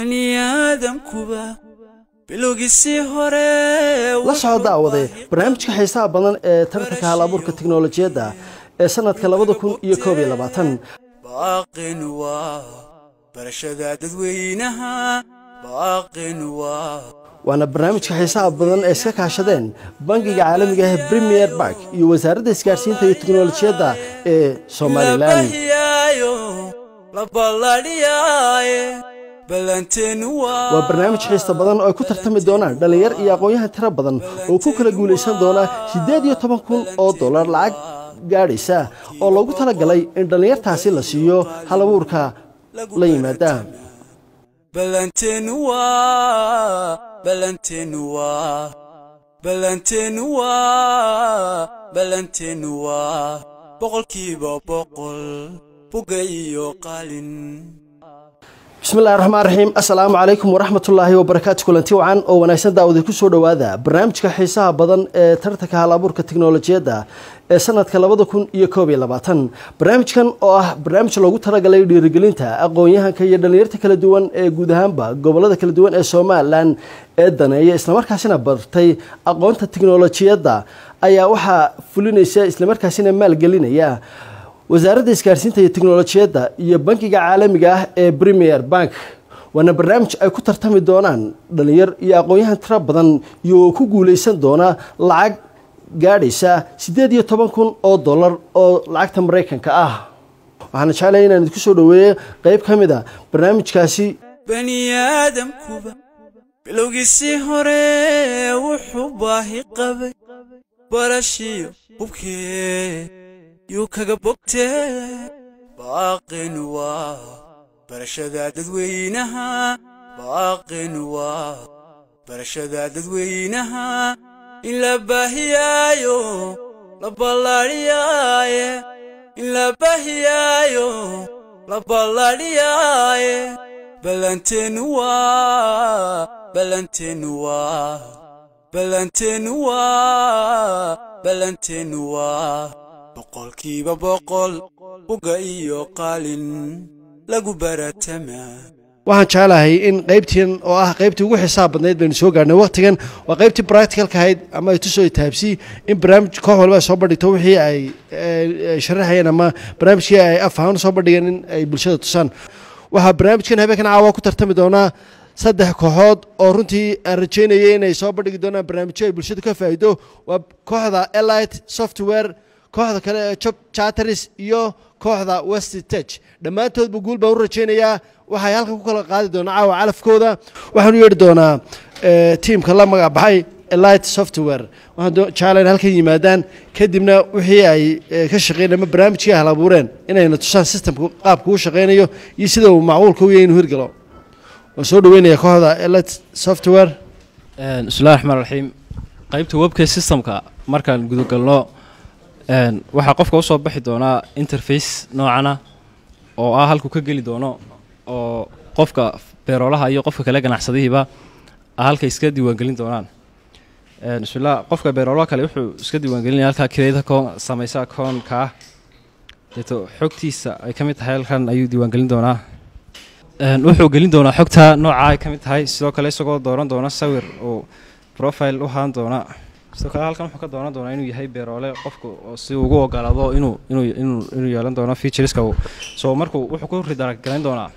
Baniaadamkuba bilowgiisii hore. La soco, daawaday, barnaamijka xiisaha badan ee tartanka hal abuurka tiknolojiyadda ee sanadka 2021. Baaqin waa barashada dadweynaha, baaqin waa. Waana barnaamijka xiisaha badan ee iska kaashadeen Bangiga Caalamiga ah Premier Bank iyo Wasaaradda Isgaarsiinta iyo Tiknolojiyadda ee Somalilan. Bahiyaayo la balladhiyaaye, ballanteenu waa. Waa barnaamij xiisa badan oo ay ku tartami doonaan dhallinyar iyo aqoon-yahan tiro badan oo ku kala guulaysan doona 18,000 oo dollar lacag gaadhaysa oo loogu talagalay in dhallinyartaasi la siiyo hal abuurka la yimaada. Ballanteenu waa, ballanteenu waa, ballanteenu waa, ballanteenu waa 100% buga iyo qalin. Bismillahi raxmaan raxiim. Assalaamu calaykum waraxmatullaahi wabarakaatu. Kulanti wacan oo wanaagsan, daawaday, kusoo dhowaada barnaamijka xiisaha badan ee tartanka hal abuurka tiknolojiyadda ee sanadka 2021. Barnaamijkan oo ah barnaamij loogu talagalay dhiirigelinta aqoon-yahanka iyo dhallinyarta kala duwan ee guud ahaanba gobolada kala duwan ee Somalilan ee daneeya islamarkaasina bartay aqoonta tiknolojiyadda ayaa waxaa fulinaysa islamarkaasina maalgelinaya Wasaaradda Isgaarsiinta iyo Tiknolojiyadda iyo Bankiga Caalamiga ah ee Premier Bank. Waana barnaamij ay ku tartami doonaan dhalinyar iyo aqoon-yahan tiro badan iyo ku guuleysan doona lacag gaadhaysa 18,000 oo dollar oo lacagta Maraykanka ah. Waxaana jeclaya inaan idinku soo dhoweeyo qeyb ka mid a barnaamijkaasi. Baniaadamkuba bilowgiisii hore wuxuu baahi qabay barashiyo hubkee yuu kaga bogtee. Baaqin waa barashada dadweynaha, baaqin waa barashada dadweynaha in la baahiyaayo la ballaadhiyaaye, in la baahiyaayo la ballaadhiyaaye. Ballanteenu waa, ballanteenu waa, ballanteenu waa, ballanteenu waa 100% buga iyo qalin lagu baratamaa. Waxaan jeclahay in qaybtiin oo ah qaybtii ugu xisaab badnayd baynu soo gaarnay waqtigan, waa qaybtii practicalka ahayd ama ay tusoo taabsi in barnaamij koox walba ay soo bandhigto wixii ay sharaxayeen ama barnaamijkii ay af ahaan soo bandhigeen in ay bulshada tusaan. Waxaa barnaamijkan habeenkan caawa ku tartami doonaa saddex kooxood oo runtii aan rajeynayay inay soo bandhigi doonaan barnaamijyo ay bulshada ka faa'iido. Waa kooxda Elite Software, kooxda kale ee Job Charters iyo kooxda West Tech. Dhammaantoodba guul baan u rajaynayaa. Waxay halkan ku kala qaadi doonaa caawa calafkooda. Waxaan u yeedhi doonaa tiimka la magac baxay Elite Software. Waxaan jeclahay in halkan yimaadaan, kadibna wixii ay ka shaqeyn ama barnaamijkii hal abuureen inayna tusaan, systemku qaabka uu shaqeynayo iyo sida uu macquulka u yahay inuu hirgalo. Waan soo dhaweynaya kooxda Elite Software. Bismillahi raxmaan raxiim. Qaybta webka systemka markaan gudagalno, waxaa qofka usoo baxi doonaa interface noocana oo ah halkuu ka geli doono, oo qofka beeroolaha iyo qofka kale ganacsadihiiba halka iska diiwaangelin doonaan. Bismillah, qofka beeroolaha kale wuxuu iska diiwaangelinaya halkaa create account, samaysa account-ka ah, deeto xogtiisa ay ka mid tahay halkan ayuu diiwaangelin doonaa. Wuxuu gelin doonaa xogta nooca ay ka mid tahay, sidoo kale isagoo dooran doona sawir uu profile u haan doona. Sidoo kale halkan wuxuu ka dooran doonaa inuu yahay beeroole qofku oo si ugu ogolaado inuu yeelan doono featureska uu so markuu wuxuu ku redirect garayn doonaa.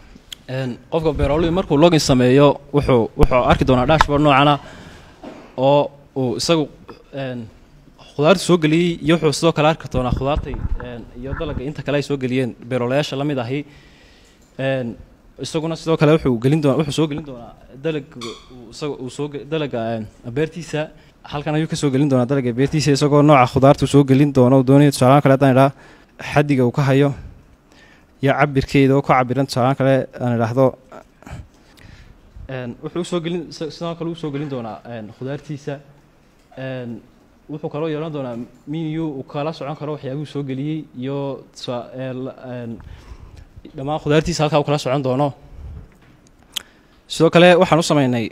Qofka beerooluhu markuu login sameeyo wuxuu arki doonaa dashboard noocana oo uu isagu khudaarta soo geliyey, iyo wuxuu sidoo kale arki doonaa khudaartay iyo dalagga inta kale ay soo geliyeen beeroolayaasha la mid ahi. Isaguna sidoo kale wuxuu gelin doonaa, wuxuu soo gelin doonaa dalagga uu isaga uu soo dalagga beertiisa. Halkan ayuu ka soo gelin doonaa dalagga beertiisa, isagoo nooca khudaarta uu soo gelin doono uu doonayo. Tusaalahaan kale haddaan idhaa xaddiga uu ka hayo iyo cabirkeeda oo ku cabiran, tusaalahaan kale aan idhaahdo, wuxuu usoo gelin, sidoo kale usoo gelin doonaa khudaartiisa. Wuxuu kaloo yeelan doonaa menu uu kala socon karo waxyaabihuu soo geliyey iyo dhammaan khudaartiisa halkaa uu kala socon doono. Sidoo kale waxaan u sameynay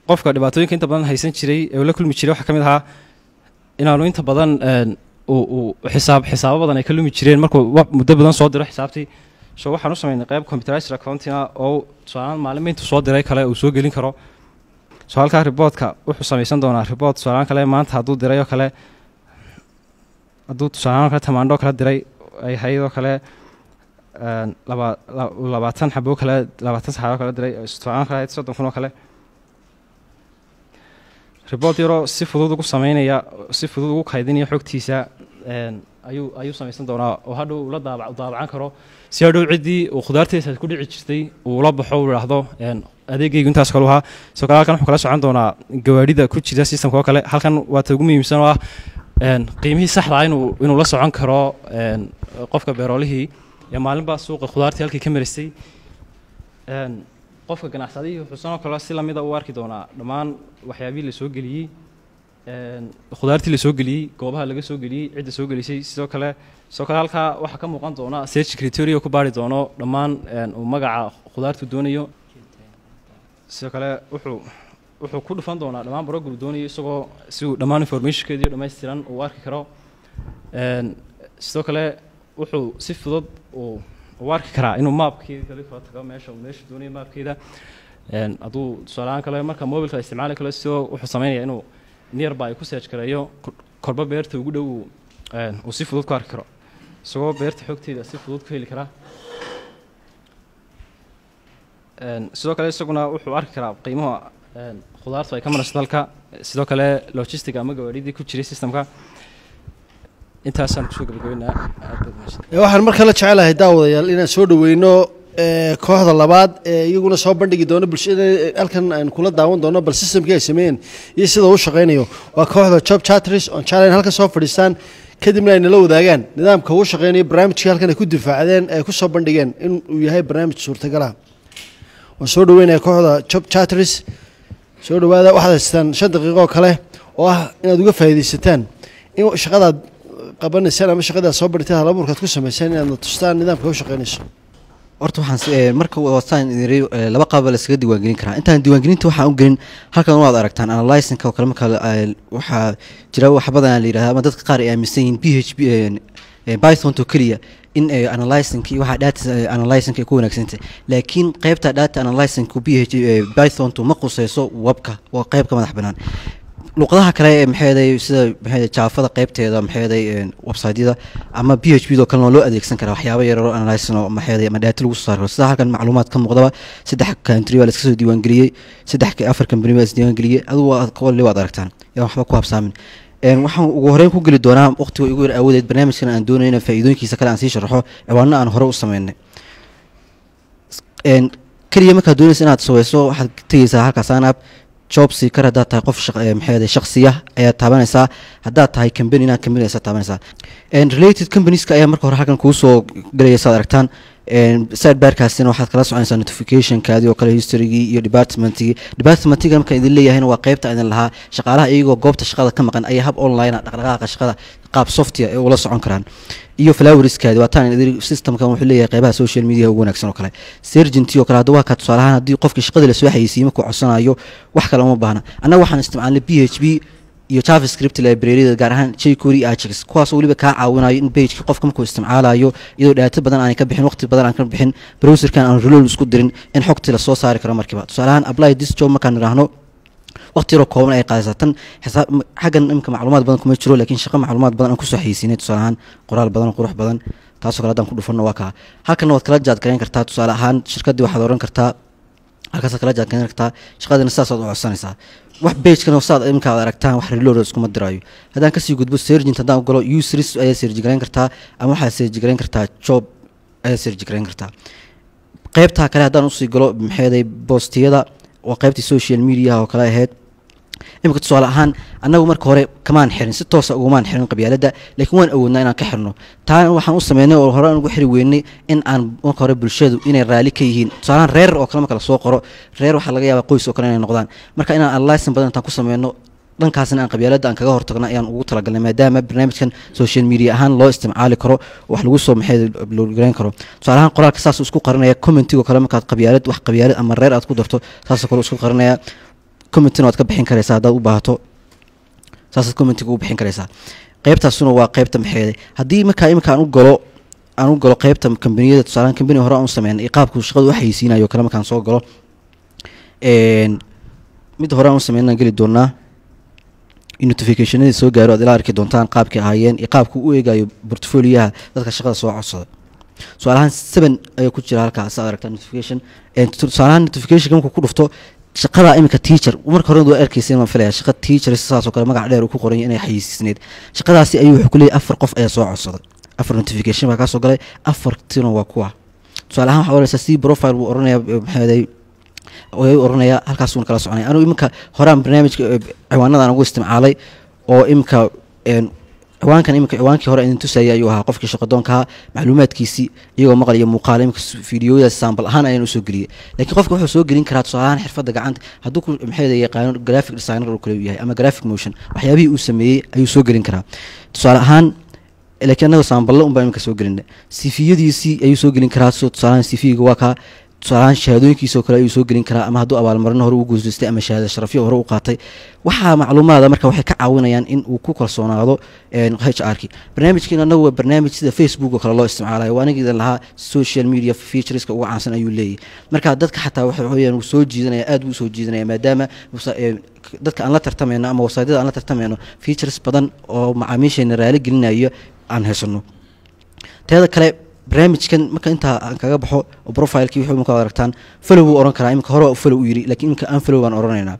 qofka dhibaatooyinka inta badan haysan jiray ee uu la kulmi jiray waxaa ka mid ahaa inaanu inta badan uu xisaabo badan ay ka lumi jireen markuu muddo badan soo diro xisaabtii. So waxaan u sameynay qayb computerized accounting ah oo tusaalahaan maalinba intuu soo diray kale uu soo gelin karo. So halkaa reportka wuxuu samaysan doonaa report, tusaalahaan kale maanta hadduu diray oo kale, hadduu tusaalahaan kale tamaandho kala diray ay hayd oo kale 20 xabo kale, 20 saxaabo kala diray, tusaalahaan kale ahayd 30,000 oo kale, report yaroo si fudud ugu sameynaya, si fudud ugu kaydinaya xogtiisa ayuu samaysan doonaa oo hadhow ula daabacan karo, si hadhow ciddii uu khudaartiisa ku dhici jirtay uu ula baxo, uu idhaahdo adeegaygu intaas kale ahaa. Sidoo kale halkan wuxuu kala socon doonaa gawaadhida ku jira systemka oo kale. Halkan waa ta ugu muhiimsan oo ah qiimihii saxda ah inuu la socon karo qofka beeroolihii ee maalinba suuqa khudaartii halkii ka marisay. Qofka ganacsadihii wuxuu sanoo kale si lamida u arki doonaa dhammaan waxyaabihii la soo geliyey, khudaartii la soo geliyey, goobaha laga soo geliyey, cidda soo gelisay. Sidoo kale halkaa waxaa ka muuqan doona search criteria ku baari doono dhammaan uu magaca khudaartu doonayo. Sidoo kale wuxuu ku dhufan doonaa dhammaan program doonayo isagoo si uu dhammaan informationkeedii dhammaystiran uu arki karo. Sidoo kale wuxuu si fudud uu u arki karaa inuu maapkeeda kale kala tago meesha doonayo maapkeeda. Hadduu tusaalehaan kale marka mobilka la isticmaali karo, sidoo wuxuu sameynayaa inuu nearby ku search gareeyo korba beerta ugu dhow uu si fudud ku arki karo, isagoo beerta xogteeda si fudud ku heli karaa. Sidoo kale isaguna wuxuu arki karaa qiimaha khudaartu ay ka marayso dalka, sidoo kale logistic ama gawaadhidii ku jiray systemka. Intaasaan kusoo gabagabeynaa, aad baad mahadsan. Waxaan mar kale jecelahay, daawadayaal, inaan soo dhaweyno kooxda labaad ee iyaguna soo bandhigi doono bulshada halkan aan kula daawan doono bal systemkii ay sameeyeen iyo sida uu shaqeynayo. Waa kooxda Job Chatteris on challenge. Halkan soo fadhiistaan, kadibna ay nala wadaagaan nidaamka uu shaqeynayo barnaamijkii halkan ay ku difaacdeen ee ku soo bandhigeen in uu yahay barnaamij suurtagal ah. Waan soo dhaweynaya kooxda Job Chatteris. Soo dhawaada. Waxaad haystaan 5 daqiiqo oo kale oo ah inaad uga faa'iidaysataan in shaqadaad qabanaysaan ama shaqadaad soo bartay, halabuurkaad ku samaysaan, inaad na tustaan nidaamka u shaqeynayso. Horta waxaan marka wasaan idin iri, laba qaab baa la iskaga diiwaangelin karaa. Intaan diiwaangelinta waxaan u gelin, halkan waad aragtaan analyzingka oo kale. Marka waxaa jira wax badan la yidhahda ama dadka qaar ay aaminsan yihiin PHP, Python to keliya in analyzing iyo waxa data analyzing ay ku wanaagsantahay, laakiin qaybta data analyzing PH Python to ma quseyso webka, waa qayb ka madax banaan. Luqadaha kale ee maxay sida maxay Javada qaybteeda maxay website-yada ama PHP do kalena loo adeegsan karaa waxyaabo yar oo analysis oo maxay ama data lagu soo saaro. Sida halkan macluumaad ka muuqdaba, saddex country baa la iska soo diiwaangeliyey, saddex afar company baa is diiwaangeliyey. Adigu waa kuwa waad aragtaan, yaa waxba ku habsaamin. Waxaan ugu horeyn ku geli doonaa waqtiga igu yar aawadeed barnaamijkan aan doonayo inaan faa'iidooyinkiisa kale aan sii sharaxo ciwaano aan hore u sameynay. Keliya markaad doonaysa inaad saweyso, waxaad tegeysaa halka sign up job seeker. Haddaad tahay qof maxay shakhsiya ayaad taabanaysaa, haddaad tahay company inaad company ayaad taabanaysaa. Related companieska ayaa marka hore halkan kuu soo gelaya, saad aragtaan. Sidebarkaasina waxaad kala soconaysaa notificationkaadii oo kale, historygii iyo departmentigii. Departmentiga markaan idin leeyahayna waa qaybta idin lahaa shaqaalaha iyagoo goobta shaqada ka maqan ayaa hab online ah dhaqdhaqaaqa shaqada qaab software ay ula socon karaan. Iyo followerskaadi waa taan idin systemkan wuxuu leeyahay qeybaha social media ugu wanaagsan oo kale. Searchintii oo kale hadda waa ka tusaale ahaan haddii qofkii shaqada la soo xayeysiiyey markuu codsanayo, wax kale uma baahna. Annaga waxaan isticmaalnay PHP iyo JavaScript library, gaar ahaan jQuery iyo Ajax, kuwaas oo weliba kaa caawinayo in pageka qofka markuu isticmaalayo iyadoo data badan aanay ka bixin, waqti badan aan ka bixin, browserkan aan reload isku dirin, in xogtii lasoo saari karo markiiba. Tusaale ahaan apply this job markaan idhaahno, waqti yaroo kooban ay qaadaysaa. Tan xisaab xaggan imika macluumaad badan kuma jiro, laakiin shaqo macluumaad badan aan kusoo xayeysiinay, tusaale ahaan qoraal badan oo qurux badan, taasoo kale haddaan ku dhufanno waa kaa. Halkanna waad kala jaad garayn kartaa. Tusaale ahaan shirkaddii waxaad oran kartaa, halkaasaad kala jaad garan kartaa, shaqadina sidaasaad u codsanaysaa. Wax pagekana saad imika aad aragtaan wax reload iskuma dirayo. Haddaan kasii gudbo searching, haddaan u galo users ayaa search garayn kartaa ama waxaad search garayn kartaa job ayaa search garayn kartaa. Qaybtaa kale haddaan usii galo maxayday postiyada, waa qaybtii social media oo kale ahayd. Imika tusaale ahaan annagu marka hore kamaan xirin, si toosa ugumaan xirin qabyaaladda, laakiin waan awoodnaa inaan ka xirno. Taana waxaan u sameynay oo hore aan ugu xiri weynay in aan marka hore bulshadu inay raali ka yihiin. Tusaalahaan reer oo kale marka lasoo qoro reer, waxaa laga yaabaa qoys oo kale inay noqdaan. Marka inaan analysin badan intaan ku sameyno dhankaasna aan qabyaaladda aan kaga hortagno ayaan ugu talagalnay, maadaama barnaamijkan social media ahaan loo isticmaali karo, wax lagu soo maxay upload gareyn karo. Tusaale ahaan qoraalka saas isku qarinaya commentigo kale markaad qabyaalad, wax qabyaalad ama reer aad ku darto, saasoo kale isku qarinaya. Commentina waad ka bixin karaysaa haddaad u baahato, saasaad commentiga u bixin karaysaa. Qaybtaasuna waa qaybta maxeeday. Haddii markaa iminka aan u galo Aan u galo qeybta kambaniyada, tusaalehaan kambani hore aan u sameynay iyo qaabku shaqadu u xayeysiinayo kale. Markaan soo galo mid hore aan u sameynaan geli doonaa in notificationadii soo gaaro aad ila arki doontaan qaabkay ahaayeen iyo qaabku u eegayo portfolioyaha dadka shaqada soo codsada. Tusaalahaan 7 ayaa ku jira halkaas, aad aragtaa notification. Tusaalahaan notificationka markuu ku dhufto shaqada iminka teacher, marka hore waa arkaysa waan filaya shaqa teacher saas oo kale magac dheer uu ku qoran yahay inay xayeysiisneyd shaqadaasi, ayuu wuxuu ku leeyahay 4 qof ayaa soo codsaday, 4 notification baa kaa soo galay, afartina waa kuwa. Tusaale ahaan waxaa oranaysaa si profile buu oranaya, maxay ayuu oranayaa, halkaasuuna kala soconaya. Anigu iminka horaan barnaamijka ciwaanadan ugu isticmaalay oo iminka ciwaankan, iminka ciwaankii hore idin tusayay ayuu ahaa, qofkii shaqadoonkaha macluumaadkiisii iyagoo maqal iyo muuqaal. Iminka fiidiyoyadaas sample ahaan ayaan usoo geliyey, laakiin qofka wuxuu soo gelin karaa tusaale ahaan xirfadda gacanta hadduu ku maxay yaqaano graphic designer oo kale uu yahay ama graphic motion, waxyaabihii uu sameeyey ayuu soo gelin karaa tusaale ahaan. Laakiin annaga sample un baa iminka soo gelinay. CV-yadiisii ayuu soo gelin karaa. So tusaalahaan CV-ga waa kaa. Tusaalahaan shahaadooyinkiisa oo kale ayuu soo gelin karaa, ama hadduu abaalmarino hore u guuleystay ama shahaada sharafyo hore u qaatay. Waxaa macluumaada marka waxay ka caawinayaan in uu ku kalsoonaado HR-kii. Barnaamijkiina annagu waa barnaamij sida Facebook oo kale loo isticmaalayo. Waa aniga idin lahaa social media featureska ugu caansan ayuu leeyahay. Marka dadka xataa waxa weeyaan uu soo jiidanaya, aad buu usoo jiidanaya, maadaama dadka aan la tartamayno ama website-yada aan la tartamayno features badan oo macaamiisheena raali gelinayo aan haysano. Teeda kale, barnaamijkan marka intaa aan kaga baxo oo profilekii wuxuu imika aragtaan, follow buu oran karaa. Imika hore waa follow u yiri, laakiin imika unfollow baan oranaynaa.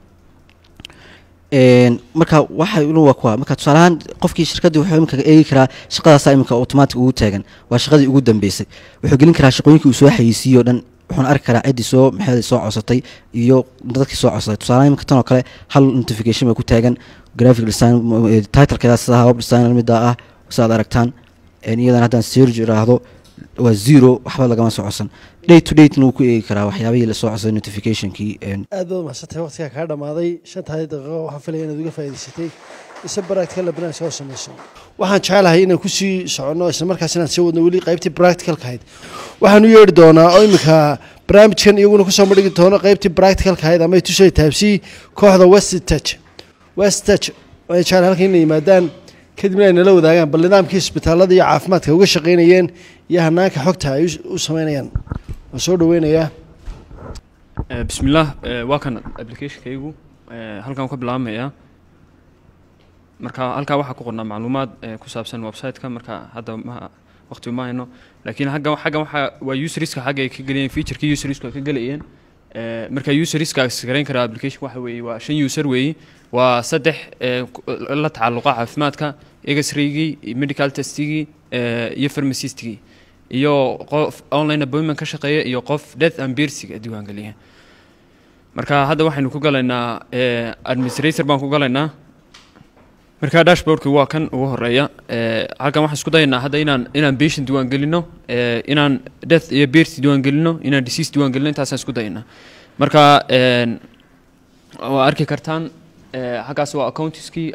Marka waxa waa kuwa marka tusaale ahaan qofkii shirkaddii wuxuu imika eegi karaa shaqadaasaa imika automatic ugu taagan, waa shaqadii ugu dambeysay. Wuxuu gelin karaa shaqooyinkii uu soo xayeysiiyey oo dhan, wuxuuna arki karaa ciddii soo maxay soo codsatay iyo dadkii soo codsaday. Tusaalahaan imika tan oo kale hal notification baa ku taagan, graphic design titlekeeda sidaa, web designer middaa ah sidaad aragtaan. Iyadana haddaan search iraahdo waa zero, waxba lagama soo codsan. Day to date-na wuu ku eegi karaa waxyaabihii lasoo codsaday notificationkii. Aad baad umahadsantahay, waqtigaa kaa dhamaaday. 5-taadii daqiiqo waxaan filaya inaad uga faa'iidaysatay isa practical barnaamij soo samayso. Waxaan jecelahay inaan kusii soconno, isla markaas inaan sii wadno weli qaybtii practicalka ahayd. Waxaan u yeedhi doonaa oo iminka barnaamijkan iyaguna kusoo madhigi doono qaybtii practicalka ahayd ama tushay taabsii kooxda West Touch. West Touch waxay jecelahay halkan inay yimaadaan, kadibna ay nala wadaagaan bal nidaamkii isbitaalada iyo caafimaadka uga shaqaynayeen iyo hanaanka xogta ay u sameynayaan. Waan soo dhaweynayaa. Bismillaah, waa kan applicationkaygu, halkan ka bilaabmaya. Marka halkaa waxaa ku qornaa macluumaad ku saabsan website-ka. Marka hadda ma waqti uma hayno, laakiin xaggan waxaa waa userska xagga ay ka gelayeen, featureki usersku ay ka gelayeen. Marka userska garayn karaa application waxa weeye waa shan user weeye. Waa saddex la tacalluqa caafimaadka: x-raygii, medical testigii iyo pharmacistgii, iyo qof online appointment ka shaqeeya iyo qof death and birthga diiwaangeliya. Marka hadda waxaynu ku galaynaa administrator baan ku galaynaa. Marka dashboardki waa kan ugu horeeya. Halkan waxaan isku dayaynaa hadda inaan patient diiwaan gelino, inaan death iyo birth diiwaan gelino, inaan disease diiwaan gelino. Intaasaan isku dayaynaa. Marka waa arki kartaan halkaas waa accountiskii,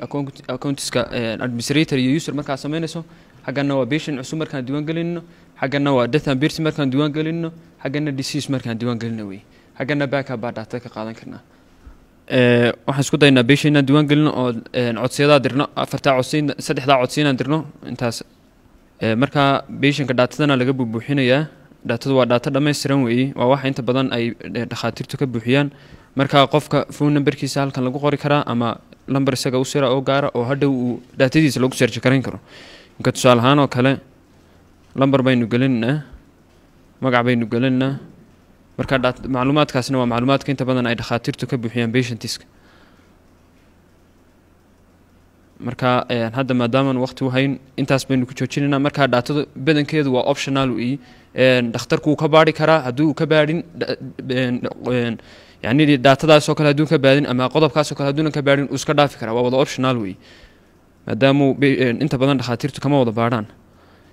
accountiska administrator iyo user markaa samaynayso. Xaggana waa patient cusub markaan diiwaan gelinno, xaggana waa death and birth markaan diiwaan gelinno, xaggana disease markaan diiwaan gelino wey, xaggana backup baa data ka qaadan karnaa. Waxaan isku daynaa patient inaan diiwaan gelino oo codsiyadaa dirno, afartaa codsi, saddexdaa codsi inaan dirno intaas. Marka patientka datadana laga buubuuxinayaa. Datadu waa data dhammaystiran weeye, waa waxa inta badan ay dhakhaatiirtu ka buuxiyaan. Marka qofka phone numberkiisa halkan lagu qori karaa ama lambar isaga u sira oo gaara oo hadhow uu datadiisa lagu search garayn karo. Inka tusaale ahaan oo kale lambar baynu gelinaynaa, magac baynu gelinaynaa. Marka macluumaadkaasna waa macluumaadka inta badan ay dhakhaatiirtu ka buuxiyaan patientiska. Marka hadda maadaamaan waqti u hayn, intaas baynu ku joojinaynaa. Marka datadu badankeedu waa optional ii dhakhtarku wuu ka baari karaa. Haddii uu ka baadhin yani datadaas oo kale hadduu ka baadin ama qodobkaas oo kale hadduuna ka baadhin, uu iska dhaafi karaa. Waa wada optional wey, maadaamuu inta badan dhakhaatiirtu kama wada baadhaan.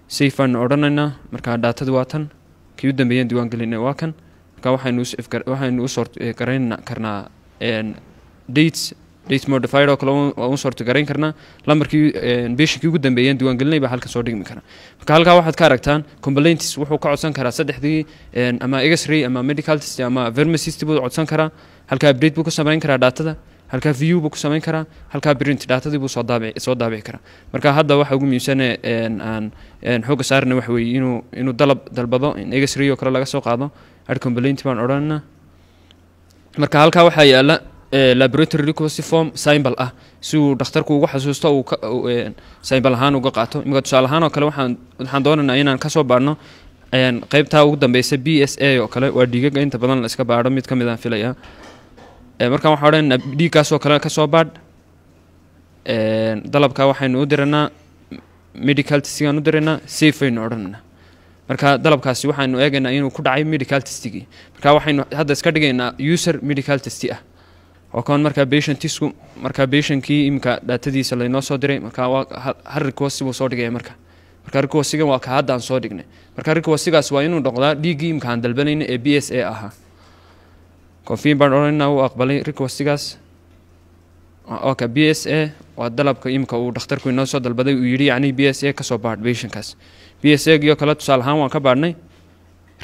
Save baanu odhanaynaa. Marka datadu waa tan, kii u dambeeyeen diiwaan gelinay waa kan. Marka waxaynu u sort garayn karnaa dates, date modified oo kale waa u sort garayn karnaa. Lambarkii patientkii ugu dambeeyeen diiwaan gelinay baa halkan soo dhigmi kara. Marka halkaa waxaad ka aragtaan complaints. Wuxuu ka codsan karaa saddexdii, ama x-ray ama medical test ama pharmacist buu codsan karaa. Halkaa update buu ku samayn karaa datada. Halkaa view buu ku samayn karaa, halkaa print datadii buu soo daabici karaa. Marka hadda waxa ugu muhiimsane aan xoogga saarna waxa weeye inuu dalab dalbado, in x-ray oo kale laga soo qaado. Add complaint baan odhanaa. Marka halkaa waxaa yaala laboratory request form symbol ah, si uu dhakhtarku ugu xasuusto, uu symbol ahaan uga qaato. Imika tusaale ahaan oo kale waxaan doonaynaa inaan kasoo baadhno qeybtaa ugu dambeysa, PSA oo kale. Waa dhiigaga inta badan la iska baadho mid ka mid aan filayaa. Markaan waxaan odhanaynaa dhiiggaasoo kale kasoo baadh. Dalabka waxaynu u diranaa medical testigaan u diraynaa, save aynu odhanaynaa. Marka dalabkaasi waxaynu eegaynaa inuu ku dhacay medical testigii. Marka waxaynu hadda iska dhigaynaa user medical testi ah oo kan markaa patientisku, markaa patientkii iminka datadiisa laynoo soo diray. Marka waa hal request buu soo dhigaya. Marka requestigan waa ka hadda aan soo dhignay. Marka requestigaas waa inuu noqdaa dhiiggii imika aan dalbanayna ee PSA ahaa. Confirm baan odhanaynaa. Uu aqbalay requestigaas. Okay, PSA waa dalabka imika uu dhakhtarku inoo soo dalbaday, uu yidhi yacni PSA kasoo baadh patientkaas. PSA iyo kale tusaale ahaan waan ka baadhnay,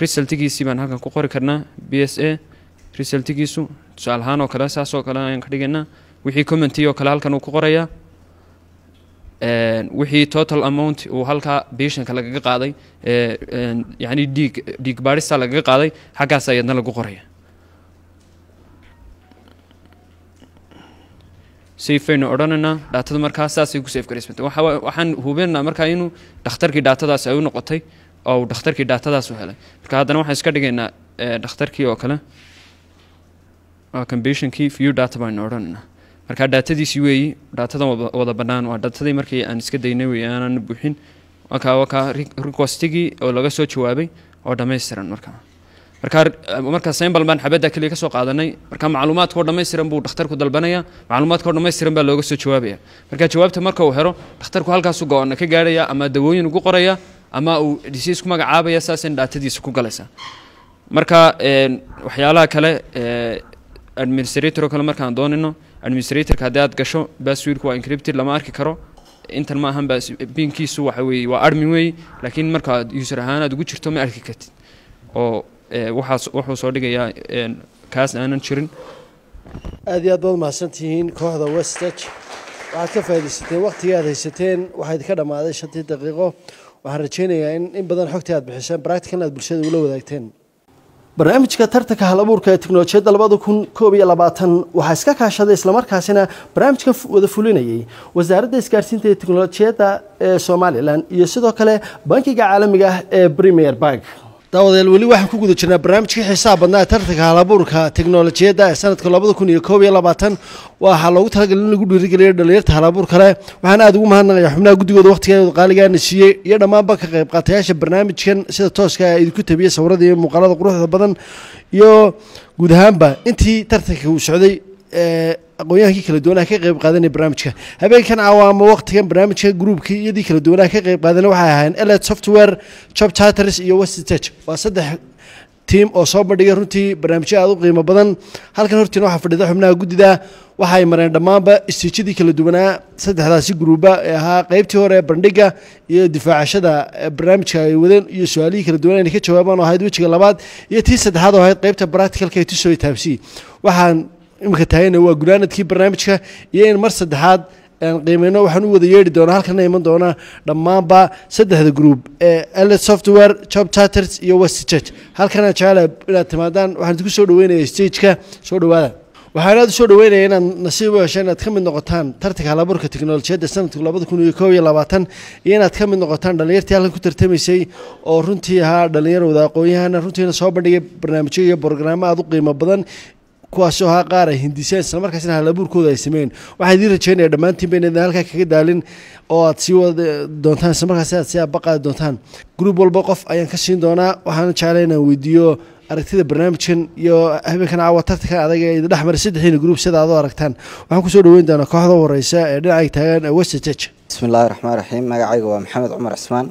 resultigiisii baan halkan ku qori karnaa. PSA resultigiisu tusaale ahaan oo kale saas oo kale ayaan ka dhigaynaa. Wixii commenti oo kale halkan uu ku qorayaa, wixii total amount uu halkaa patientka lagaga qaaday, yacni dhiig baadhista lagaga qaaday, xaggaas ayadna lagu qoraya. Save aynu odhanaynaa. Datada markaa saasay ku save garaysmantay. Waxaan hubinaynaa markaa inuu dhakhtarkii datadaas ay u noqotay oo uu dhakhtarkii datadaas u helay. Marka haddana waxaan iska dhigaynaa dhakhtarkii oo kale, waa kan patientkii. View data baynu odhanaynaa. Marka datadiisii weeyi, datadan wada bannaan waa datadii markii aan iska daynay wey, aanan buuxin. Wakaa requestigii oo laga soo jawaabay oo dhammaystiran. Marka symbol baan xabadda keliya ka soo qaadanay. Marka macluumaadka oo dhammaystiran buu dhakhtarku dalbanaya, macluumaadka oo dhammaystiran baa looga soo jawaabaya. Marka jawaabta marka uu helo dhakhtarku, halkaasuu go-aana ka gaarhaya, ama dawooyin ugu qoraya ama uu disease ku magacaabaya, saasina datadiisa ku galaysa. Marka waxyaalaha kale, administrator oo kale markaan doonayno, administratorka haddii aad gasho, passwordku waa encrypted, lama arki karo. Intan ma ahan pinkiisu, waxa weeye waa admin weeye, laakiin marka user ahaan aad ugu jirto ma arki kartid oo waxaas wuxuu soo dhigayaa kaas aanan jirin. Aad iyo aad baad mahadsantihiin kooxda Westach. Waxaad ka faaidaysateen waqtigii aad haysateen. Waxaa idinka dhammaaday 5-tii daqiiqo. Waxaan rajaynayaa in badan xogtii aad bixiseen practicalna aad bulshada ula wadaagteen. Barnaamijka tartanka hal abuurka ee tiknolojiyadda 2021 waxaa iska kaashaday, islamarkaasina barnaamijka wada fulinayay Wasaaradda Isgaarsiinta iyo Teknolojiyadda ee Somaliland iyo sidoo kale bankiga caalamiga ah ee Premier Bank. Daawadayaal, weli waxaan ku guda jirnaa barnaamijkii xiisaha badnaa ee tartanka halabuurka teknolojiyadda ee sanadka 2021. Waxaa loogu talagalay in lagu dhiirigeliyo dhalinyarta halabuurka leh. Waxaan aada ugu mahadnaqayaa xubnaha guddigooda waqtigeeda qaaligaana siiyey iyo dhammaanba ka qayb qaatayaasha barnaamijkan sida tooska ah idinku tabiyey sawirada iyo muuqaalada quruxda badan, iyo guud ahaanba intii tartanka uu socday aqoon-yahankii kala duwanaha ka qayb qaadanaya barnaamijka. Habeenkan caawa ama waqtigan barnaamijka groupkii iyadii kala duwanaha ka qayb qaadanaya waxay ahaayeen Elet Software, Job Charters iyo West Tech. Waa saddex team oo soo bandhigay runtii barnaamijyo aada u qiimo badan. Halkan hortiina waxaa fadhida xubnaha guddida. Waxay mareen dhammaanba stageyadii kala duwanaa saddexdaasi group-ba ee ahaa qeybtii hore ee bandhiga iyo difaacashada barnaamijka ay wadeen iyo su-aalihii kala duwan inay ka jawaabaan oo ahayd wejiga labaad, iyo tii saddexaad oo ahayd qeybta practicalka ee tusoo taabsi. Waxaan iminka taagana waa gunaanadkii barnaamijka iyo in mar saddexaad aan qiimeyno. Waxaan u wada yeedhi doonaa, halkana iman doona dhammaanba saddexda group ee Elet Software, Job Charters iyo West Church. Halkan aan jecelahay inaad timaadaan. Waxaan idinku soo dhaweynaya stageka. Soo dhawaada. Waxaan aada u soo dhaweynaya inaad nasiib u hesho inaad ka mid noqotaan tartanka halabuurka teknolojiyadda sanadka 2021 iyo inaad ka mid noqotaan dhalinyartii halkan ku tartamaysay oo runtii ahaa dhalinyar wada aqoon-yahana, runtiina soo bandhigay barnaamijyo iyo borogaraamo aada u qiimo badan, kuwaasoo ahaa qaar ay hindiseen islamarkaasina halabuurkooda ay sameeyeen. Waxaan idiin rajeynaya dhammaantiinba inaydin halkaa kaga daalin oo aad sii wada doontaan, islamarkaasi aad sii abaqaadi doontaan. Group walba qof ayaan ka siin doonaa. Waxaana jeclay inaan weydiiyo aragtida barnaamijkan iyo habeenkan caawa tartanka adag ee idin dhex maray saddexdiina group sida aad u aragtaan. Waxaan kusoo dhaweyn doonaa kooxda u horeysa ee dhinacay taagan ee West Tech. Bismi illaahi raxmaan raxiim. Magacayga waa Maxamed Cumar Cismaan.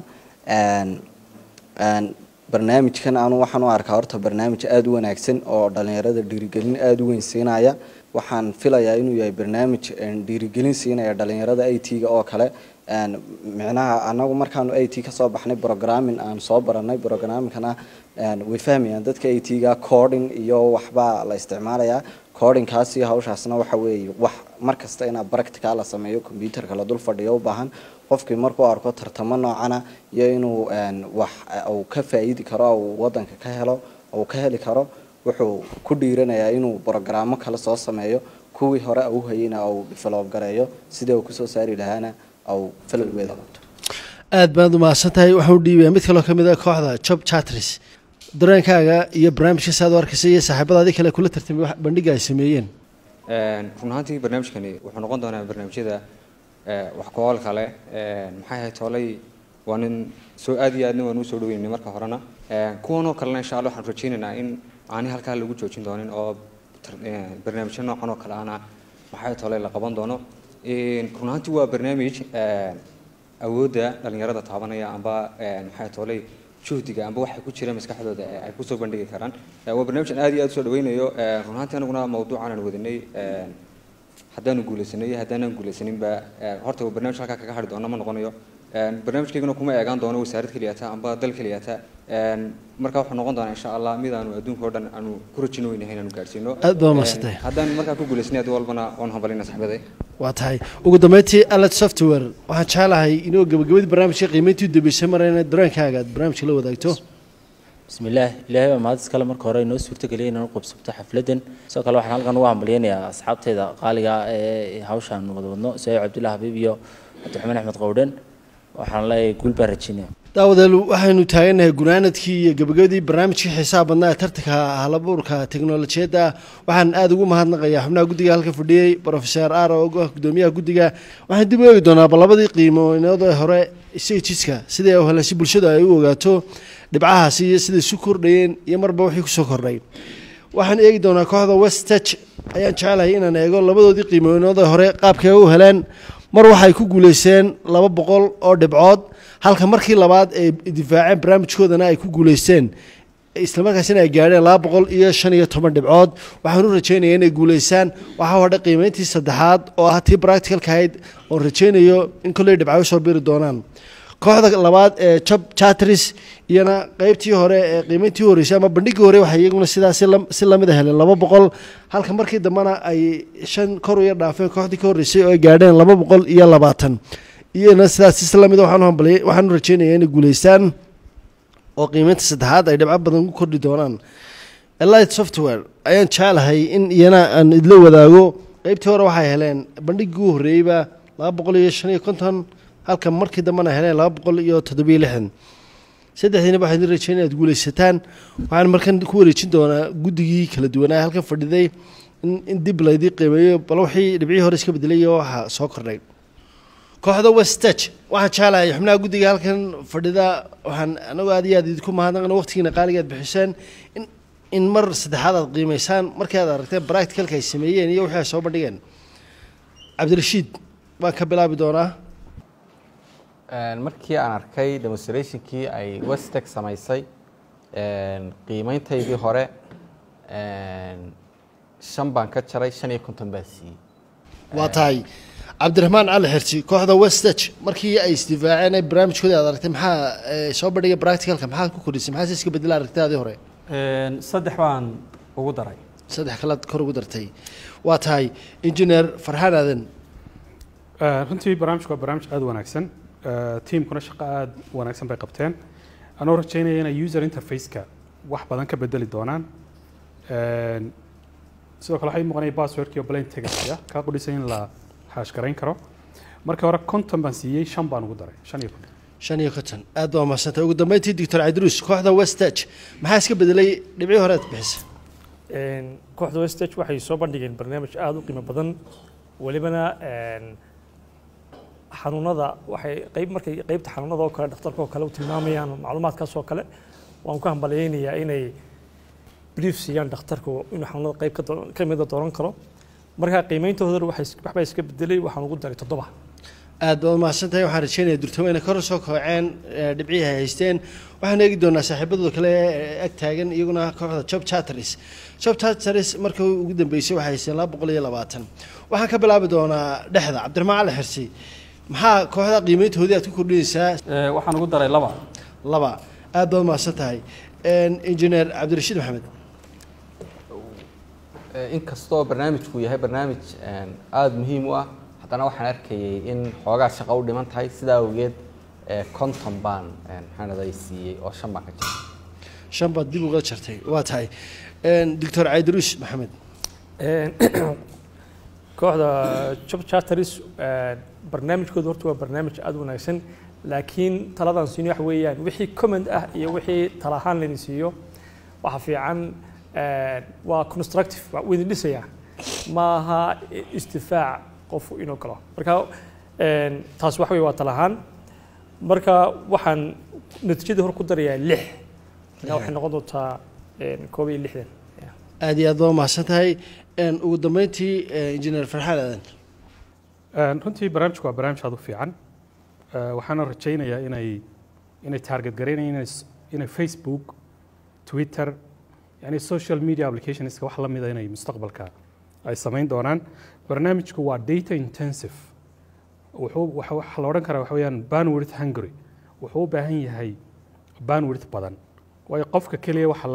Barnaamijkan anu waxaan u arkaa horta barnaamij aada u wanaagsan oo dhalinyarada dhiirigelin aada u weyn siinaya. Waxaan filayaa inuu yahay barnaamij dhiirigelin siinaya dhalinyarada IT-ga oo kale. Micnaha anagu markaanu IT ka soo baxnay, programming aan soo baranay, programmingkana way fahmayaan dadka IT-ga, coding iyo waxbaa la isticmaalayaa. Codingkaasi hawshaasna waxa weeye wax mar kasta inaa practical la sameeyo, computerka la dul fadhiyo u baahan. Qofkii markuu arko tartamo noocana iyo inuu wax uu ka faa'iidi karo, uu wadanka ka helo, uu ka heli karo, wuxuu ku dhiiranayaa inuu programo kale soo sameeyo, kuwii hore uu hayeyna uu develop gareeyo, sidii uu kusoo saari lahaana uu falowgeeda qabto. Aad baad umahadsan tahay. Waxaan u dhiibayaa mid kaloo ka mid ah kooxda Job Chatris. Dareenkaaga iyo barnaamijka saad u arkaysa iyo saaxiibadaadii kale kula tartamay wax bandhiga ay sameeyeen? Run ahaantii barnaamijkani wuxuu noqon doonaa barnaamijyada wax ku ool kale. Maxay ahayd toolay, waa nin soo aad iyo aadna waan usoo dhaweynay marka horena. Kuwan oo kalena insha Allah waxaan rajaynaynaa in aanay halkaa lagu joojin doonin oo barnaamijyo noocan oo kale ahna, maxay toolay, la qaban doono. Run ahaantii waa barnaamij awoodda dhalinyarada taabanaya amba, maxay toolay, juhdiga amba waxa ku jira maskaxdooda ee ay kusoo bandhigi karaan. Waa barnaamij aan aad iyo aad usoo dhaweynayo. Run ahaantii anaguna mawduucan aan wadanay, haddaanu guuleysanay iyo haddaanan guuleysaninba, horta waa barnaamij halkaa kaga hadhi doona ma noqonayo. Barnaamijkayguna kuma eegaan doono wasaarad keliyata amba dal keliyata. Marka wuxuu noqon doonaa insha Allah mid aanu adduunka oo dhan aanu ku rajin weynahay inaanu gaadhsiino. Aad baa umahadsantahay. Haddaan markaa ku guuleysanay haddii walbana waan hambalina saxbaday. Waa tahay. Ugu dambeyntii Alert Software, waxaan jeclahay inuu gabagabadii barnaamijka qiimeyntii u dambeysay marayna dareenkaaga aad barnaamijka la wadaagto. Bismillaah, Ilaahay baa mahad iskale marka hore inoo suurtageliyay inaan u qabsabto xafladan. Sidoo kale waxaan halkan ugu hambalyaynayaa asxaabteyda qaaliga ah ee hawshaan wada wadno, Saciid Cabdullahi Habiib iyo Cabdiraxmaan Axmed Qowdhen. Waxaan leeyahay guul baan rajaynaya. Daawadeel, waxaynu taagannahay gunaanadkii iyo gabagabadii barnaamijkii xiisaha badnaa ee tartanka halabuurka teknolojiyadda. Waxaan aada ugu mahadnaqayaa xubnaha guddiga halka fadhiyey, Professor R oo ah gudoomiyaha guddiga. Waxaan dib u eegi doonaa bal labadii qiimoinood ee hore stageska sidii ay u heleen, si bulshadu ay u ogaato dhibcahaasi iyo siday isu kordhayeen iyo marba wixii kusoo kordhay. Waxaan eegi doonaa kooxda West Tech. Ayaan jecelahay inaan eego labadoodii qiimoinood ee hore qaabkay u heleen. Mar waxay ku guuleysteen 200 oo dhibcood, halka markii labaad ay difaaceen barnaamijkoodana ay ku guuleysteen, islamarkaasina ay gaadheen 215 dhibcood. Waxaan u rajeynaya inay guuleysaan. Waxaa hadhay qiimeyntii saddexaad oo ah tii practicalka ahayd, oon rajeynayo in kolley dhibca usoo biri doonaan. Kooxda labaad ee Job Chatris iyana qeybtii hore ee qiimeyntii horeysay ama bandhigii hore waxay iyaguna sidaas si lamid a heleen 200, halka markii dambena ay shan kor u yar dhaafeen kooxdii ka horreysay oo ay gaadheen 220. Iyana sidaas si lamid a waxaan u hambaliyay, waxaan u rajeynaya inay guuleystaan oo qiimeynta saddexaad ay dhibco badan ku kordhi doonaan. Elite Software ayaan jeclahay in iyana aan idla wadaago. Qeybtii hore waxay heleen bandhigii ugu horreeyeyba 255, halka markii dambena heleen 267. Saddexdiinaba waxaan idin rajeynaya inaad guuleysataan. Waxaan markan ku wareejin doonaa guddigii kala duwanaa halkan fadhiday in dib laydii qiimeeyo bal wixii dhibcihii hore iska bedelay iyo waxa soo kordhay. Kooxda West Tech, waxaan jeclahay xubnaha guddiga halkan fadhida, waxaan anagu aad iyo aad idinku mahadnaqna waqtigiina qaaliga aad bixiseen in mar saddexaad aad qiimeysaan markii aad aragteen practicalka ay sameeyeen iyo wixii ay soo bandhigeen. Cabdirashiid baan ka bilaabi doonaa. Markii aan arkay demonstrationkii ay Westec samaysay, qiimeyntaydii hore 5 baan ka jaray, 55 baan siiyey. Waa tahay. Cabdiraxmaan Cali Xirsi, kooxda Westech markii ay isdifaaceen ee barnaamijkoodii aad aragtay, maxaa soo bandhigay practicalka, maxaad ku kordhisay, maxaa se iska bedela aragtidaadii hore? 3 baan ugu daray. Saddex kalaad kor ugu dartay. Waa tahay. Engineer Farxaan Aadan. Runtii barnaamijku waa barnaamij aada u wanaagsan, teamkuna shaqo aada u wanaagsan bay qabteen. Anoo rajaynaya inay user interface-ka wax badan ka bedeli doonaan. Sidoo kale waxay muuqanaya passwordkii oo plain text ah kaa qudhisay in la hash garayn karo. Markii hore 50 baan siiyey, 5 baan ugu daray, 55. 55, aad baa mahadsantahay. Ugu dambeyntii Doctor Cabdiruus, kooxda Westech maxaa iska bedelay dhibcii hore aad bixisay? Kooxda Westech waxay soo bandhigeen barnaamij aada u qiimo badan, welibana xanuunada waxay qayb markay qaybta xanuunada oo kale dhakhtarka oo kale u tilmaamayaan macluumaadkaas oo kale. Waan ku hambalyaynayaa inay brief siiyaan dhakhtarku inuu xanuunada qayb ka mida dooran karo. Marka qiimeyntoodana waxay waxbaa iska bedelay, waxaan ugu daray 7. Aad baad umahadsantahay. Waxaan rajeynaya durtamo inay kor soo kooceen dhibcihii ay haysteen. Waxaan eegi doonaa saaxiibadooda kale ee ag taagan iyaguna, kooxda Job Chatris. Job Chatris markii ugu dambeysay waxay haysteen 220. Waxaan ka bilaabi doonaa dhexda, Cabdiraxmaan Cali Xirsi. Maxaa kooxda qiimeyntoodii aad ku kordhinaysaa? Waxaan ugu daray 2. 2. Aad baad mahadsan tahay. Engineer Cabdirashiid Maxamed. Inkastoo barnaamijku yahay barnaamij aada muhiim u ah, haddana waxaan arkayay in xoogaa shaqo u dhiman tahay. Sidaa awgeed 50 baan maxaan aday siiyey oo 5 baan ka jartay. 5 baad dib uga jartay. Waa tahay. Doctor Caydaruus Maxamed. Kooxda Job Charters barnaamijkooda horta waa barnaamij aada u wanaagsan, laakiin taladan siino waxa weeyaan wixii comment ah iyo wixii tala ahaan laydin siiyo waxa fiican waa constructive, waa uu idin dhisayaa, maaha istifaac qofku inuu galo. Marka taas waxa weeye waa tala ahaan. Marka waxaan natiijadii hor ku darayaa 6. Marka waxay noqon doontaa 61. Aad iyo aad baa mahadsan tahay. Ugu dambeyntii Engineer Farxaan Aadan. Runtii barnaamijku waa barnaamij aad u fiican. Waxaana rajaynayaa inay target garaynayaan inay Facebook, Twitter, yani social media applicationska wax la mida inay mustaqbalka ay samayn doonaan. Barnaamijku waa data intensive. Wuxuu waxa la odhan karaa waxa weeyaan bandwidth hungry. Wuxuu u baahan yahay bandwidth badan, waayo qofka keliya waxa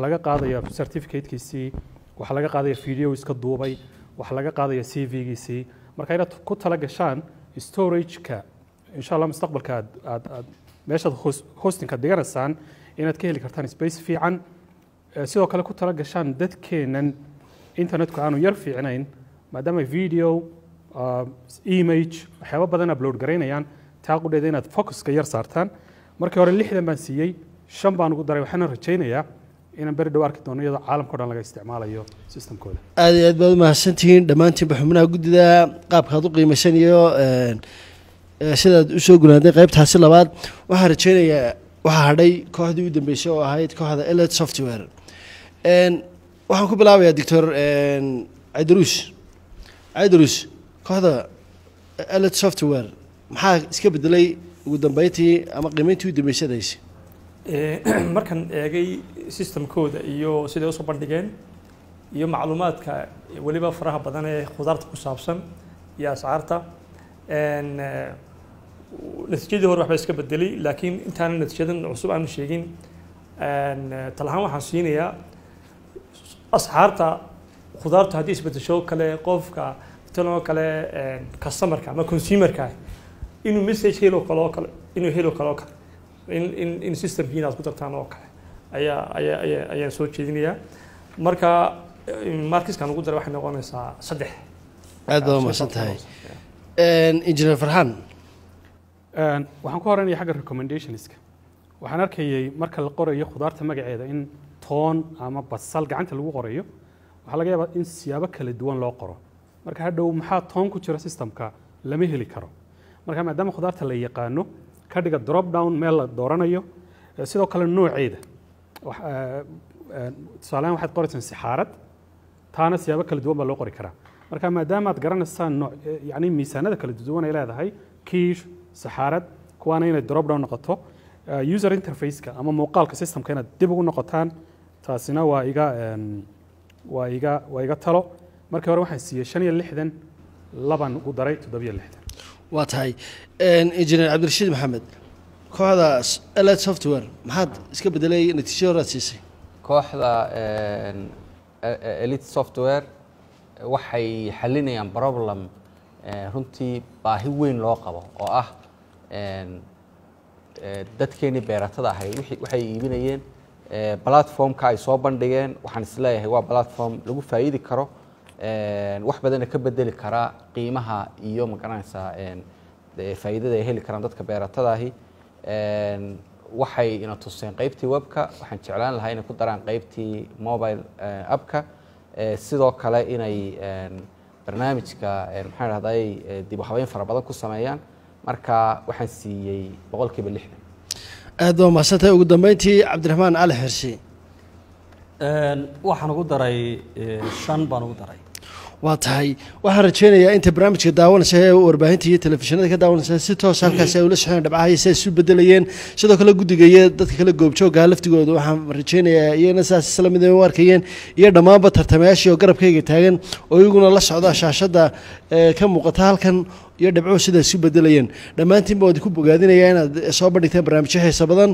laga qaadaya certificatekiisii, waxa laga qaadaya video iska duubay, waxa laga qaadaya CV-giisii. Marka inaad ku tala gashaan storage-ka insha Allah mustaqbalka aad meeshaad hosting-ka dhiganaysaan inaad ka heli kartaan space fiican. Sidoo kale ku tala gashaan dadkeennan internetku aanu yar fiicnayn, maadaama video, image, waxyaabo badan upload garaynayaan, taa qudheeda inaad focuska yar saartaan. Markii hore 60 baan siiyey, 5 baan ugu daray. Waxaana rajaynayaa inaan beri dhow arki doono iyadoo caalamka o dhan laga isticmaalayo systemkooda. Aad iyo aad baad umahadsantihiin dhammaantiinba xubnaha guddida, qaabka aad u qiimaysan iyo sidaad usoo gunaadeen qaybtaasi labaad. Waxaan rajaynayaa waxaa hadhay kooxdii u dambeysay oo ahayd kooxda Elite Software. Waxaan ku bilaabayaa Doctor Caydaruus. Caydaruus, kooxda Elite Software maxaa iska bedelay ugu dambeyntii ama qiimeyntii u dambeysay aad? Markaan eegay systemkooda iyo siday usoo bandhigeen iyo macluumaadka weliba faraha badan ee khudaarta ku saabsan iyo ascaarta, natiijadii hore waxba iska bedelay, laakiin intaanan natiijadan cusub aanan sheegin, tal ahaan waxaan siinayaa asxaarta khudaartu haddii isbedesho kale qofka tanoo kale customerka ama consumerka inuu message helo kale oo kale inuu helo kale oo kale in systemkiina aad ku dartaan oo kale ayaa ayaa ayaa ayaan soo jeedinayaa. Marka markiskan ugu daray waxay noqonaysaa 3. Aad baad umahadsan tahay. Engineer Farxaan. Waxaan ku horeynaya xagga recommendationska. Waxaan arkayay marka la qorayo khudaarta magaceeda in toon ama basal gacanta lagu qorayo, waxaa laga yaabaa in siyaabo kala duwan loo qoro. Marka hadhow maxaa toon ku jira systemka lama heli karo. Marka maadaama khudaarta la yaqaano, ka dhiga drop down meel la dooranayo. Sidoo kale nooceeda, tusaalehaan waxaad qoraysaan sixaarad, taana siyaabo kala duwan baa loo qori karaa. Marka maadaama aad garanaysaan nooc, yacni miisaanada kala duwan ay leedahay, kiish, saxaarad, kuwaana inay drop down noqoto. User interface-ka ama muuqaalka systemka inaad dib ugu noqotaan, taasina waa iga talo. Markii hore waxaan siiyey 65, 2 ugu daray, 67. Waa tahay. Engineer Cabdirashiid Maxamed, kooxda Elite Software maxaad iska bedelay natiijada horaad siisay? Kooxda Elite Software waxay xalinayaan problem runtii baahi weyn loo qabo oo ah dadkeenii beeratada ahayd waxay iibinayeen. Platformka ay soo bandhigeen waxaan isleeyahay waa platform lagu faa'iidi karo, wax badanna ka bedeli karaa qiimaha iyo magaranaysaa faa'iidada ay heli karaan dadka beeratada ahi. Waxay ina tuseen qaybtii webka, waxaan jeclaan lahaa inay ku daraan qaybtii mobile appka. Sidoo kale inay barnaamijka maxaan rahday dib u habeyn fara badan ku sameeyaan. Marka waxaan siiyey 60%. Aad baa mahadsantahay. Ugu dambeyntii Cabdiraxmaan Cali Xirsi. Waxaan ugu daray 5 baan ugu daray. Waa tahay. Waxaan rajeynayaa inta barnaamijka daawanaysa ee warbaahinta iyo telefishinada ka daawanaysa si toos halkaasi ay ula socdeen dhabcaha iyo si ay isu bedelayeen. Sidoo kale guddiga iyo dadka kale goobjoogga laftigooda waxaan rajeynayaa iyagana sidaas isla mid ay u arkayeen, iyo dhammaanba tartamayaashii oo garabkayga taagan oo iyaguna la socda shaashadda ka muuqata halkan. Iyo dhibcuhu sida isu bedelayeen. Dhammaantiinba waan idinku bogaadinayaa inaad soo bandhigteen barnaamijyo xiiso badan.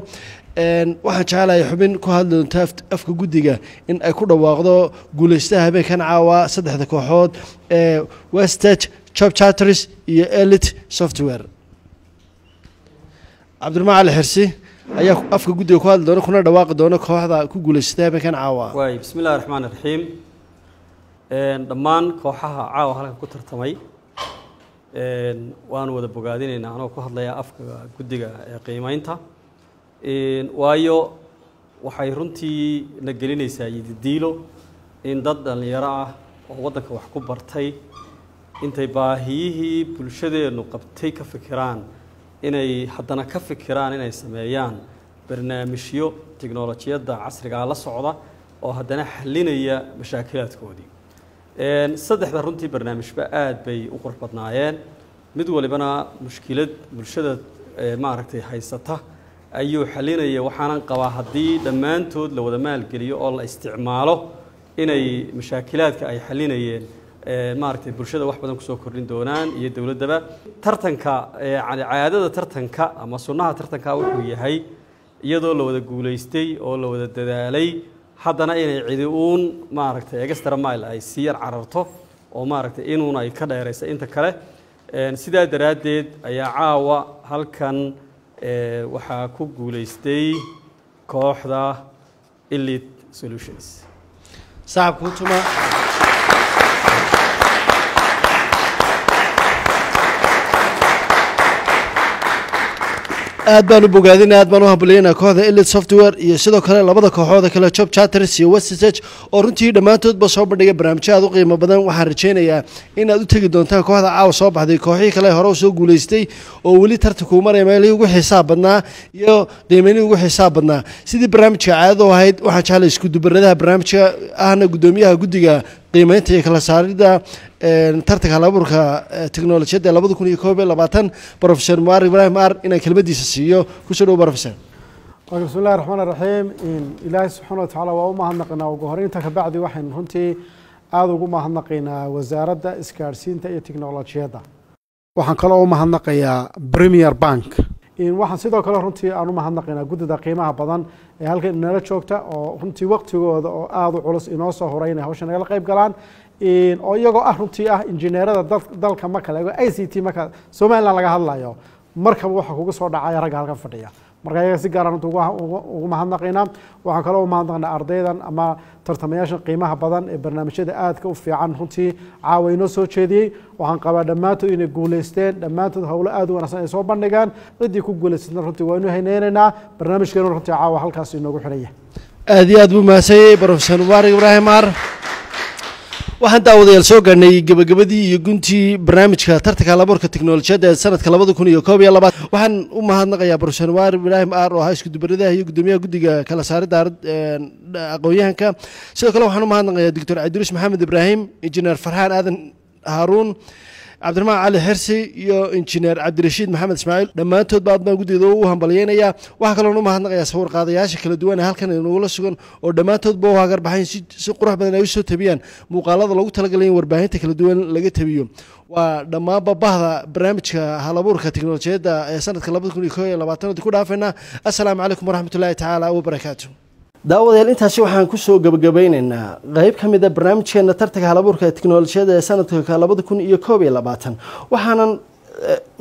Waxaan jecelahay xubin ku hadli doonta afka guddiga in ay ku dhawaaqdo guuleystaha habeenkan caawa, saddexda kooxood ee Westech, Job Charters iyo Elite Software. Cabdiraxmaan Cali Xirsi ayaa afka guddiga ku hadli doona kuna dhawaaqi doona kooxda ku guuleysatay habeenkan caawa. Waay, bismi illahi raxmaan iraxiim. Dhammaan kooxaha caawa halkan ku tartamay waanu wada bogaadinaynaa, anoo ku hadlaya afka guddiga ee qiimeynta, waayo waxay runtii na gelinaysaa yididiilo in dad dhallinyaro ah oo waddanka wax ku bartay intay baahiyihii bulshadeennu qabtay ka fikiraan, inay haddana ka fikiraan inay sameeyaan barnaamijyo tiknolojiyadda casrigaa la socda oo haddana xalinaya mashaakilaadkoodii. Saddexda runtii barnaamijba aad bay u qurux badnaayeen, mid walibana mushkilad bulshada maaragtay haysata ayuu xalinaya. Waxaanan qabaa haddii dhammaantood la wada maalgeliyo oo la isticmaalo inay mashaakilaadka ay xalinayeen maaragtay bulshada wax badan kusoo kordhin doonaan iyo dowladdaba. Tartanka, yani caadada tartanka ama sunnaha tartanka wuxuu yahay iyadoo la wada guulaystay oo la wada dadaalay, haddana inay cidi uun maaragtay extra mile ay sii yar cararto oo maaragtay inuun ay ka dheeraysa inta kale. Sidaa daraaddeed ayaa caawa halkan waxaa ku guulaystay kooxda Elite Solutions. Sacabka ku tuma. Aad baan u bogaadinay, aad baan u hambalyeynaa kooxda Elite Software iyo sidoo kale labada kooxood kale, Job Charters iyo Westech, oo runtii dhammaantoodba soo bandhigay barnaamijyo aad u qiimo badan. Waxaan rajaynayaa inaad u tegi doontaan kooxda caawa soo baxday, kooxihii kale hore u soo guulaystay oo weli tartankuu maraya meelihii ugu xiisaha badnaa iyo qiimeynihii ugu xiisaha badnaa. Sidii barnaamijka caadada u ahayd, waxaan jeclay isku dubaradaha barnaamijka ahna guddoomiyaha guddiga qiimeynta iyo kala saarida tartanka halabuurka teknolojiyadda 2021, Professor Mubarak Ibraahim Ar, inaan kelmadiisa siiyo. Kusoo dhow, Professor. Bismi illahi raxmaan raxiim. Ilaahay subxaana watacaala waa u mahadnaqaynaa ugu horeyn. Inta kabacdi waxaynu runtii aada ugu mahadnaqaynaa Wasaaradda Isgaadhsiinta iyo Tiknolojiyadda. Waxaan kaloo u mahadnaqayaa Premier Bank. Waxaan sidoo kale runtii aan u mahadnaqaynaa guddida qiimaha badan ee halkan inala joogta oo runtii waqtigooda oo aada u culus inoo soo horay inay hawsha nagala qayb galaan, oo iyagoo ah runtii ah injineerada dalka. Marka la eego ICT, marka Somaliland laga hadlayo, markaba waxaa kugu soo dhacaya ragga halkan fadhiya. Marka iyaga si gaara runtii ugu mahadnaqaynaa. Waxaan kaloo u mahadnaqaynaa ardaydan ama tartamayaashan qiimaha badan ee barnaamijyada aadka u fiican runtii caawa inoo soo jeediyey. Waxaan qabaa dhammaantood inay guulaysteen, dhammaantood howlo aad u wanaagsan ay soo bandhigaan. Ciddii ku guulaysatna runtii waa inu hayneynaynaa. Barnaamijkeenu runtii caawa halkaas inoogu xidhan yahay. Aad iyo aad buu mahadsanyay Professor Mubaarak Ibraahim Ar. Waxaan daawadayaal soo gaadhnay gebagabadii iyo guntii barnaamijka tartanka halabuurka teknolojiyadda ee sanadka 2021. Waxaan u mahadnaqayaa Professor Mubaarak Ibraahim Ar oo ahaa iskudubaradaha iyo guddoomiyaha guddiga kala saaridda aqoon-yahanka. Sidoo kale waxaan u mahadnaqayaa Doctor Cabdiruus Maxamed Ibraahim, Injineer Farxaan Aadan Haaruun, Cabdiraxmaan Cali Xirsi iyo Injineer Cabdirashiid Maxamed Ismaaciil. Dhammaantoodba aad baan guddida u hambalyeynayaa. Waxaa kaloon u mahadnaqayaa sawir qaadayaasha kala duwan ee halkan inagula sugan oo dhammaantoodba u hagarbaxayn si qurux badan ay usoo tabiyaan muuqaalada loogu talagalay in warbaahinta kala duwan laga tabiyo. Waa dhammaanba bahda barnaamijka halabuurka teknolojiyadda ee sanadka 2021 ku dhaafayna. Assalaamu calaykum waraxmatullaahi tacaala wabarakaatu. Daawadayaal, intaasi waxaan kusoo gabagabeyneynaa qeyb ka mid a barnaamijkeena tartanka halabuurka teknolojiyadda ee sanadka 2021. Waxaanan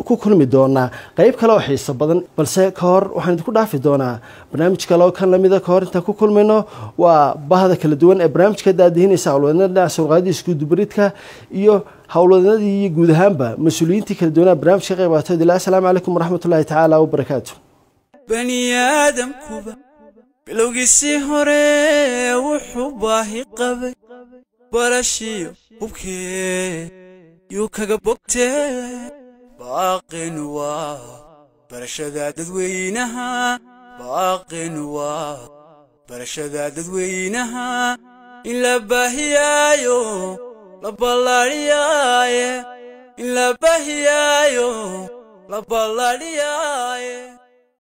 ku kulmi doonaa qeyb kale oo xiiso badan, balse ka hor waxaan idinku dhaafi doonaa barnaamij kale oo kan lamida. Ka hor intaan ku kulmayno, waa bahda kala duwan ee barnaamijka daadihinaysa, howlwadnada dhinaca sawirqaadida, iskudubaridka iyo howlwadnadii iyo guud ahaanba mas-uuliyiintii kala duwanaa barnaamijka qayb qaatood ilaa asalaamu calaykum waraxmatullaahi tacaala wabarakaatu. Bani aadamkuba bilowgiisii hore wuxuu baahi qabay barashiyo hubkee yuu kaga bogtee. Baaqin waa barashada dadweynaha, baaqin waa barashada dadweynaha in la baahiyaayo la ballaadhiyaaye, in la baahiyaayo la ballaadhiyaaye.